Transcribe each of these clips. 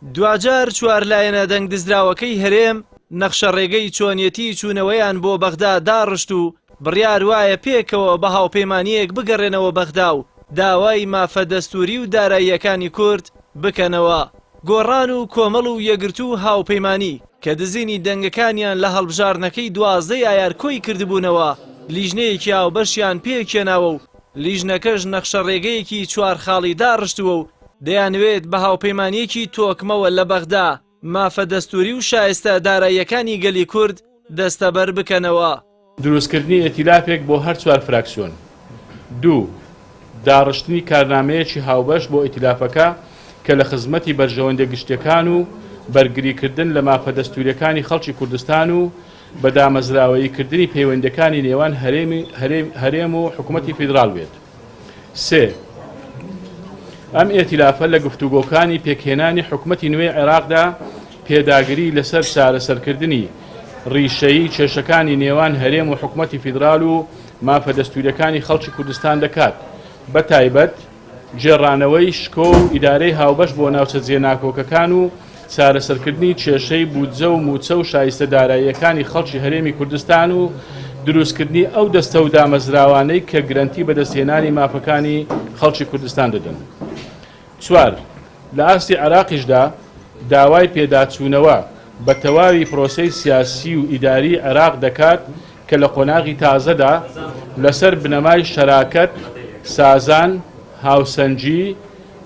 دواجار چوارلایەنە دەنگدزراوەکەی هەرێم نەخشەڕێگەی چۆنیەتی چوونەوەیان بۆ بەغدا داڕشت و بڕیار وایە پێکەوە بە هاوپەیمانییەک بگەڕێنەوە بەغدا و داوای مافە دەستووری و داراییەکانی کورد بکەنەوە. گۆڕان و کۆمەڵ و یەکگرتوو و هاوپەیمانی کە دزینی دەنگەکانیان لە هەڵبژاردنەکەی 12 ی ئایار کۆی کردبوونەوە، لیژنەیەکی هاوبەشیان پێکهێناوە و لیژنەکەش نەخشەڕێگەیەکی چوار خاڵی داڕشتووە و دەیانەوێت بە هاوپەیمانییەکی تۆکمەوە لە بەغدا مافە دەستووری و شایستە داراییەکانی گەلی کورد دەستەبەر بکەنەوە. دروستکردنی ئیتیلافێک بۆ هەر چوار فراکسیۆن. دوو. داڕشتنی کارنامەیەکی هاوبەش بۆ ئیتیلافەکە کە لە خزمەتی بەرژەوەندیە گشتیەکان و بەرگریکردن لە مافە دەستوریەکانی خەڵکی کوردستان و بە دامەزراوەیی کردنی پەیوەندیەکانی نێوان هەرێم و حکومەتی فیدراڵ بێت. سێ. ئەم ئیتیلافە لە گفتوگۆکانی پێکهێنانی حکومەتی نوێی عێراقدا پێداگری لەسەر چارەسەرکردنی ڕیشەیی کێشەکانی نێوان هەرێم و حکومەتی فیدرال و مافە دەستوریەکانی خەڵکی کوردستان دەکات بە تایبەت گێڕانەوەی شکۆ و ئیدارەی هاوبەش بۆ ناوچە جێناکۆکەکان و چارەسەرکردنی کێشەی بودجە و مووچە و شایستە داراییەکانی خەڵکی هەرێمی کوردستان و دروستکردنی ئەو دەستە و دامەزراوانەی کە گرەنتی بەدەستهێنانی مافەکانی خەڵکی کوردستان دەدەن. چوار، لە ئاستی عێراقیشدا داوای پێداچوونەوە بە تەواوی پرۆسەی سیاسی و ئیداریی عێراق دەکات کە لە قۆناغی تازەدا لەسەر بنەمای شەراکەت، سازان، هاوسەنگی،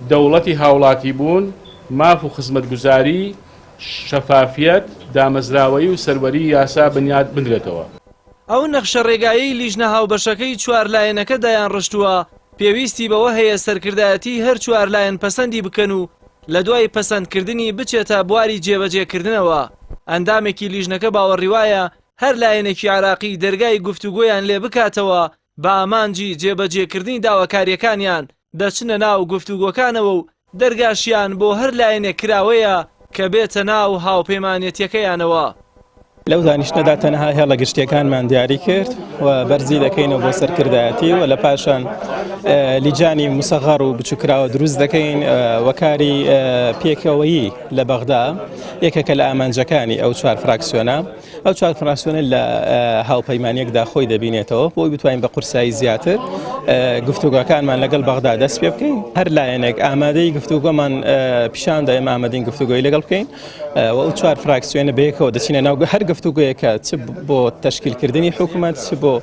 دەوڵەتی هاوڵاتیبوون، ماف و خزمەتگوزاری، شەفافیەت، دامەزراوەیی و سەروەریی یاسا بنیات بنرێتەوە. ئەو نەخشەڕێگایەی لیژنە هاوبەشەکەی چوارلایەنەکە دایانڕشتووە، پێویستی بەوە هەیە سەرکردایەتیی هەر چوارلایەن پەسەندی بکەن و لەدوای پەسەندکردنی بچێتە بواری جێبەجێکردنەوە. ئەندامێکی لیژنەکە باوەڕیوایە هەر لایەنێکی عێراقی دەرگای گفتوگۆیان لێ بکاتەوە بە ئامانجی جێبەجێکردنی داواکارییەکانیان دەچنە ناو گفتوگۆکانەوە و دەرگاشیان بۆ هەر لایەنێک کراوەیە کە بێتە ناو هاوپەیمانێتیەکەیانەوە. لەو دانیشتنەدا تەنها هێڵە گشتیەکانمان دیاری کرد و بەرزی دەکەینەوە بۆ سەرکردایەتی و لە پاشان لیجانی مسەغەڕ و بچووکراوە دروست دەکەین و کاری پێکەوەیی لە بەغدا یەکێکە لە ئامانجەکانی ئەو چوار فراکسیۆنە. ئەو چوار فراکسیۆنە لە هاوپەیمانیەکدا خۆی دەبینێتەوە بۆی بتوانین بە قورسایی زیاتر گفتوگۆکانمان لەگەڵ بەغدا دەست پێ بکەین هەر لایەنێک ئامادەی گفتوگۆمان پیشاندا ئێمە ئامادەین گفتوگۆی لەگەڵ بکەین و ئەو چوار فراکسیۆنە بەیەکەوە دەچینە ناو هەر گفتوگۆیەکە چ بۆ تەشکیلکردنی حکوومەت چ بۆ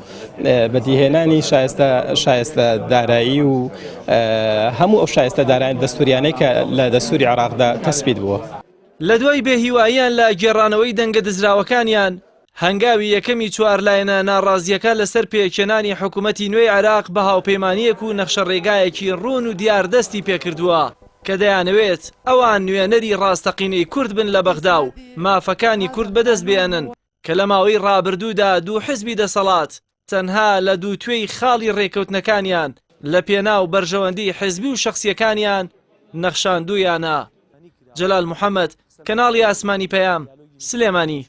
بەدیهێنانی شایستە شایستە دارایی و هەموو ئەو شایستە دارایی دەستوریانەی کە لە دەستوری عێراقدا تەسبیت بووە. لە دوای بێ هیواییان لە گێڕانەوەی دەنگە دزراوەکانیان، هەنگاوی یەکەمی چوارلایەنە ناڕازییەکە لەسەر پێکهێنانی حکومەتی نوێی عێراق بە هاوپەیمانییەک و نەخشەڕێگایەکی ڕوون و دیار دەستی پێکردووە کە دەیانەوێت ئەوان نوێنەری ڕاستەقینەی کورد بن لە بەغدا و مافەکانی کورد بەدەست بێنن کە لە ماوەی ڕابردوودا دوو حزبی دەسەڵات تەنها لە دووتوێی خاڵی ڕێکەوتنەکانیان لە پێناو بەرژەوەندی حزبی و شەخسیەکانیان نەخشاندوویانە. جەلال محەمەد، کەناڵی ئاسمانی پەیام، سلێمانی.